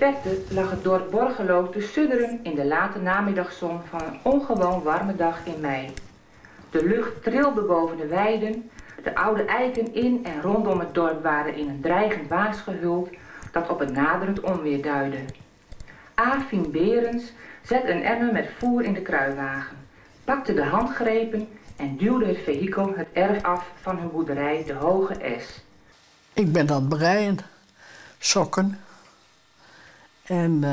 verte lag het dorp Borgelo te sudderen in de late namiddagzon van een ongewoon warme dag in mei. De lucht trilde boven de weiden, de oude eiken in en rondom het dorp waren in een dreigend waas gehuld dat op een naderend onweer duidde. Afien Berends zette een emmer met voer in de kruiwagen, pakte de handgrepen en duwde het vehikel het erf af van hun boerderij De Hoge Es. Ik ben aan het breien, sokken. En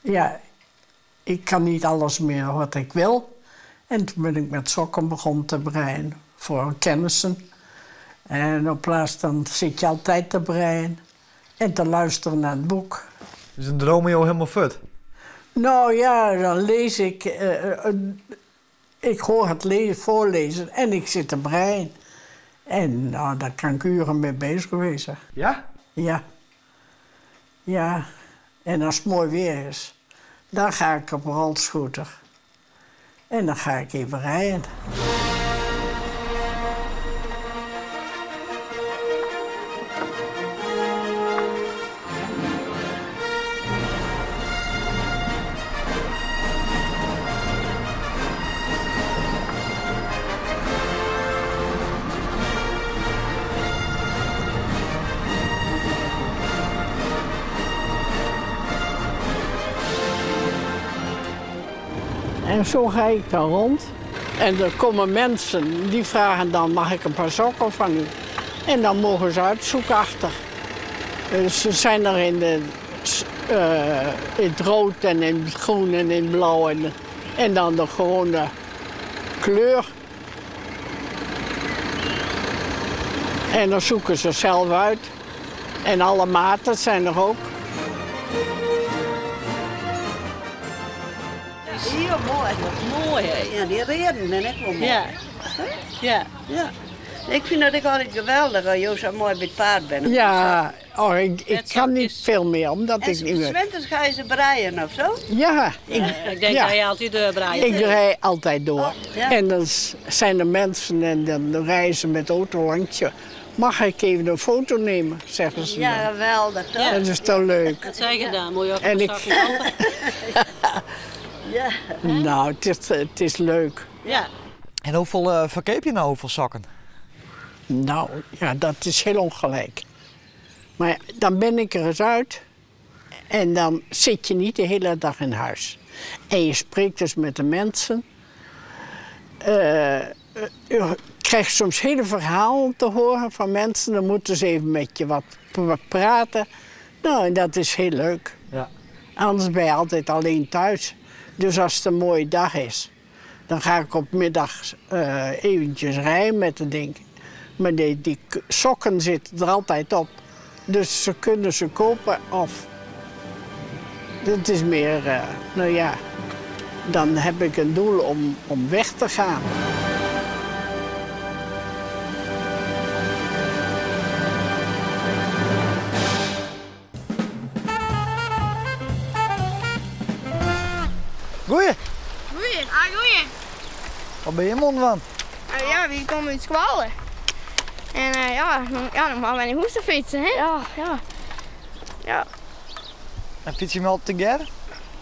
ja, ik kan niet alles meer wat ik wil. En toen ben ik met sokken begonnen te breien voor kennissen. En op plaats dan zit je altijd te breien en te luisteren naar het boek. Dus een droom jou helemaal fut? Nou ja, dan lees ik. Ik hoor het voorlezen en ik zit te breien. En nou, daar kan ik uren mee bezig geweest zijn. Ja? Ja. Ja. En als het mooi weer is, dan ga ik op een rolscooter. En dan ga ik even rijden. En zo ga ik dan rond. En er komen mensen die vragen dan, mag ik een paar sokken van u? En dan mogen ze uitzoeken achter. Dus ze zijn er in het rood en in het groen en in het blauw. En dan de gewone kleur. En dan zoeken ze zelf uit. En alle maten zijn er ook. Heel mooi. Mooi, hè? Ja, die reden ben ik wel mooi. Ja. Ja. Ja. Ik vind dat ik altijd geweldig als je zo mooi bij het paard bent. Ja, oh, ik Net kan niet zakjes. veel meer, omdat En ik niet meer... 's winters ga je ze breien of zo? Ja, Ik denk ja. dat je altijd doorbreidt. Ik rij altijd door. Oh, ja. En dan zijn er mensen en dan rijden ze met de auto langs je. Mag ik even een foto nemen, zeggen ze Ja, dan. geweldig toch? Ja. Dat is toch leuk. Dat zei je gedaan, moet je ook En een ik- zakken kopen. Ja. Nou, het is leuk. Ja. En hoeveel verkoop je nou, hoeveel sokken? Nou, ja, dat is heel ongelijk. Maar dan ben ik er eens uit en dan zit je niet de hele dag in huis. En je spreekt dus met de mensen. Je krijgt soms hele verhalen te horen van mensen. Dan moeten ze even met je wat praten. Nou, en dat is heel leuk. Ja. Anders ben je altijd alleen thuis. Dus als het een mooie dag is, dan ga ik op middag eventjes rijden met het ding. Maar die sokken zitten er altijd op. Dus ze kunnen ze kopen of... Het is meer, nou ja, dan heb ik een doel om weg te gaan. Goeie. Goeie. Ah, goeie. Wat ben je mond van? Ja, we komen uit Squalen. En ja, dan, ja, dan gaan we naar huis te fietsen, hè? Ja, ja. Ja. En fiets je me altijd te gern?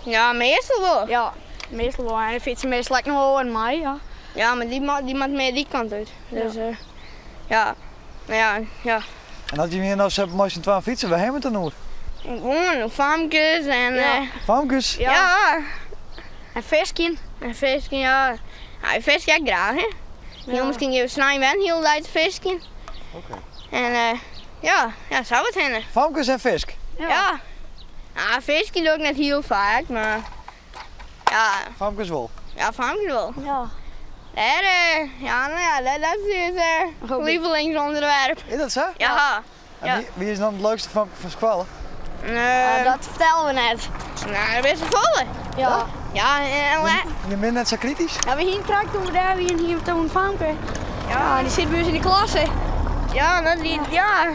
Ja, meestal wel. Ja, meestal wel. En de fietsen meestal lekker nog wel in mei, ja. Ja, maar die maakt meer die kant uit. Dus, Ja. ja. Nou ja, ja. En had je meer nou zo mooi zijn 12 fietsen, waar hebben we het dan over? Gewoon famkes en, Ja. Famkes? Ja. Ja. En visken. En visken, ja. Ja, ik vis ik graag, hè. Ja. Misschien even snijden en heel tijd visken. Oké. En ja, ja, zou het zijn. Famkes en fisk? Ja. Ja. Ja, visken doe ik net heel vaak, maar ja. Famkes wel? Ja, famkes wel. Ja. Daar ja, nou ja, dat is het Goed. lievelingsonderwerp. Is dat zo? Ja. En Ja. wie is dan het leukste famke van Squalen? Dat vertellen we net. Nou, dat is een volle. Ja. Ja, en Je bent net zo kritisch. Ja, we hier krijgen toen we daar weer hier toen een famke. Ja, die zit bij ons in de klas, hè. Ja, dat die, ja.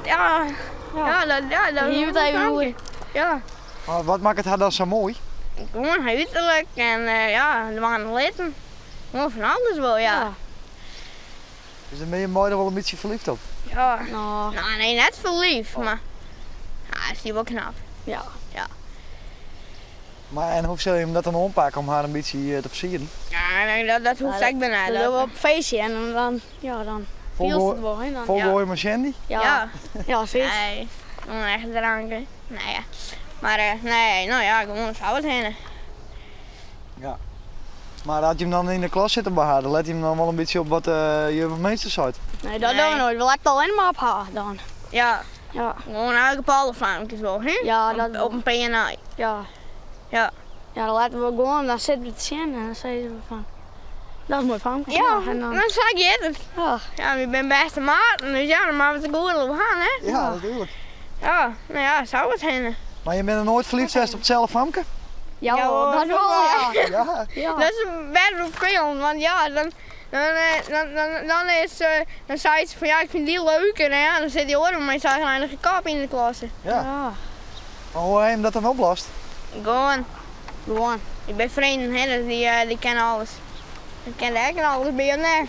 Ja. Ja, dat, ja, dat Hier is moet even een famke. horen. Ja. Maar wat maakt het haar dan zo mooi? Gewoon uiterlijk en ja, er waren letten. Gewoon van alles wel, ja. Ja. Dus dan ben je mooi er wel een beetje verliefd op? Ja. Nou. Nou, nee, net verliefd, maar ja, is die wel knap. Ja. Ja. Maar en hoe sil je him dat dan oanpakke om har in bytsje te fersieren? Ja, nee, dat hoecht ek bijna. Dat doen we op een feestje en dan, dan ja, dan fielst het wel. Hè, dan, Volgooien met Sandy? ja. Ja. Ja, zoiets. Nee, gewoon echt dranken. Nou ja. Maar nee, nou ja, gewoon zou het heen. Ja. Maar had je hem dan in de klas zitten bij haar, dan let je hem dan wel een beetje op wat je meester zei. Nee, dat Nee. doen we nooit. We letten alleen maar op haar dan. Ja, Ja. gewoon elke pallenflampjes wel, hè? Ja, dat Op een PNI. Ja. Ja. Ja, dan laten we gewoon, dan zitten we te zien en dan zeggen we van, dat is mooi van. Ja, en dan, dan zag je het. ja. Ja, ik ben beste maat, dus ja, dan maken we het goed op gaan, hè? Ja, natuurlijk. Ja, nou ja, zou het heen. Maar je bent er nooit verliefd geweest op hetzelfde famke? Ja, Ja, hoor, dat wel, ja. Ja. Ja. Dat is best wel veel, want ja, dan, dan, dan, dan, dan, is, dan zei ze van ja, ik vind die leuk en ja, dan zit die oren maar je een eigen kop in de klasse. Ja. Ja. Maar hoe heb je hem dat dan oplost? Gewoon, Gewoon. ik ben vrienden, hè, dus die kennen alles. Die kennen echt alles bij je nee.